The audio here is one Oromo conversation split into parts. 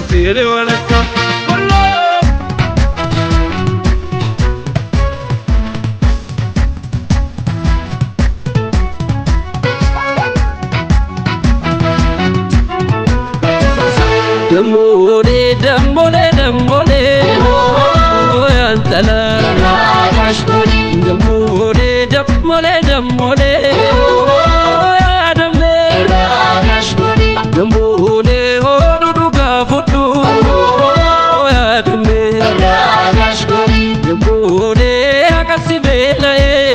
Seere walakka. Dammolee dammolee dammolee yantala. Dammolee dammolee dammolee yaadamee. Dammolee hooduu dhugaa fudhu yaadamee. Dammolee akkasi beela'ee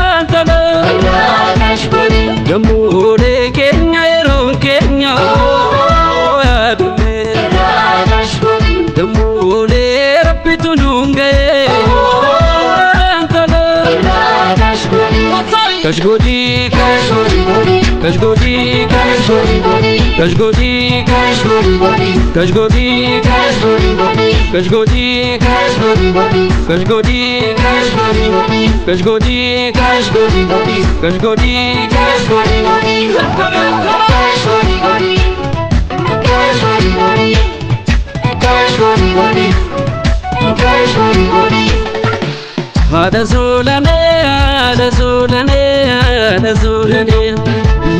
yantala. Dammolee keenya yeroon keenya yaadamee. Dammolee rabbitu nuun ga'ee yantala. Kashgodi, kashgodi, kashgodi, kashgodi, kashgodi, kashgodi, kashgodi, kashgodi, kashgodi. Haadha suulanee, haadha suulanee, haadha suulanee,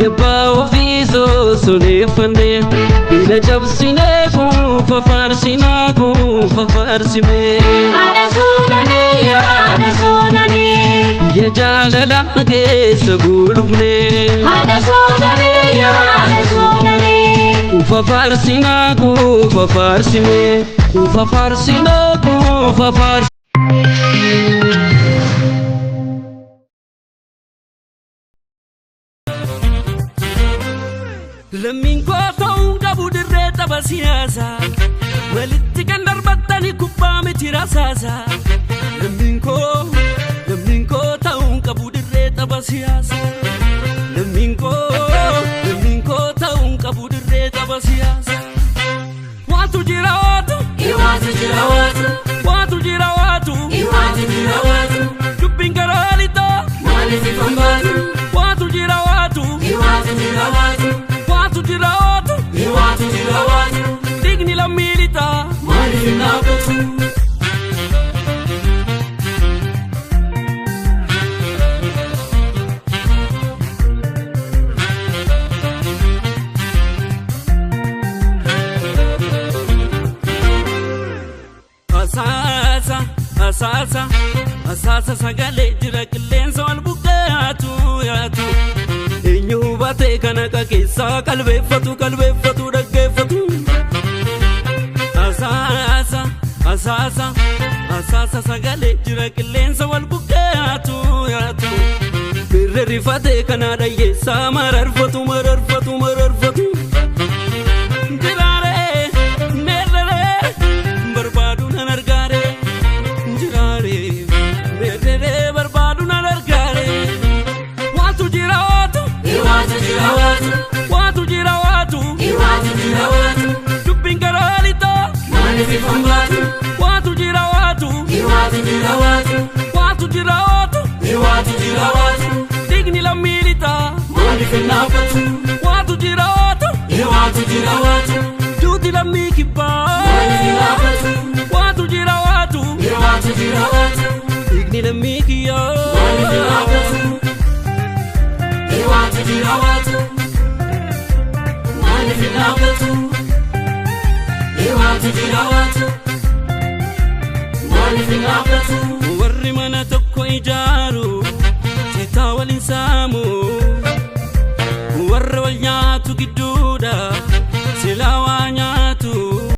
Yabbaa ofii soosoleeffannee, Bila cabsinee kuufa faarsinaa kuufa faarsimee. Haadha suulanee, haadha suulanee, Ya jaalala keessa gulufnee, haadha suulanee, haadha suulanee, Kuufa faarsinaa kuufa faarsimee, Kuufa faarsinaa kuufa faarsimee. Lammiin koo ta'uu qabu dirree tapha siyaasaa. Walitti kan darbattani kubbaa miti rasaasaa. Lammiin koo ta'uu qabu dirree tapha siyaasaa. Lammiin koo ta'uu qabu dirree tapha siyaasaa. Waatu jira waatu, Iwaatu jira waatu, waatu jira waatu, iwaatu jira waatu, dubbiin garaa lixaa. Maaliif ifan baatu? Waatu jira waatu, Iwaatu jira waatu, waatu jira waatu, iwaatu jira waatu, dhiigni lammii lixaa. Maaliif hin dhaabbatu? Asaasa, asaasa, asaasa sagalee jira qilleensa wal buqqee yaatu. Eenyu hubatee kana keessaa qalbeeffatu qalbeeffatu dhaggeeffatu. Asaasa, asaasa, asaasa sagalee jira qilleensa wal buqqee yaatu. Birri rifatee kana dhayyeessaa mararfatu mararfatu mararfatu. Jiraaree, meerree, barbaadu nan argaaree. Jiraaree, meerree, barbaadu nan argaaree. Waatu jira waatu, Iwaatu jira waatu, waatu jira waatu, iwaatu jira waatu, dubbiin garaa lixaa. Maaliif ifan baatu? Waatu jira waatu, Iwaatu jira waatu, waatu jira waatu, iwaatu jira waatu, dhiigni lammii lixaa. Maaliif hin dhaabbatu? Waatu jira waatu, Iwaatu jira waatu, duuti lammii kibbaa. Maaliif hin dhaabbatu? Waatu jira waatu, Iwaatu jira waatu, dhiigni lammii kiyyaa. Maaliif hin dhaabbatu? Iwaatu jira waatu, maaliif hin dhaabbatu? Iwaatu jira waatu, maaliif hin dhaabbatu? Warri mana tokko ijaaru citaa waliin saamu. Warra wal nyaatu gidduu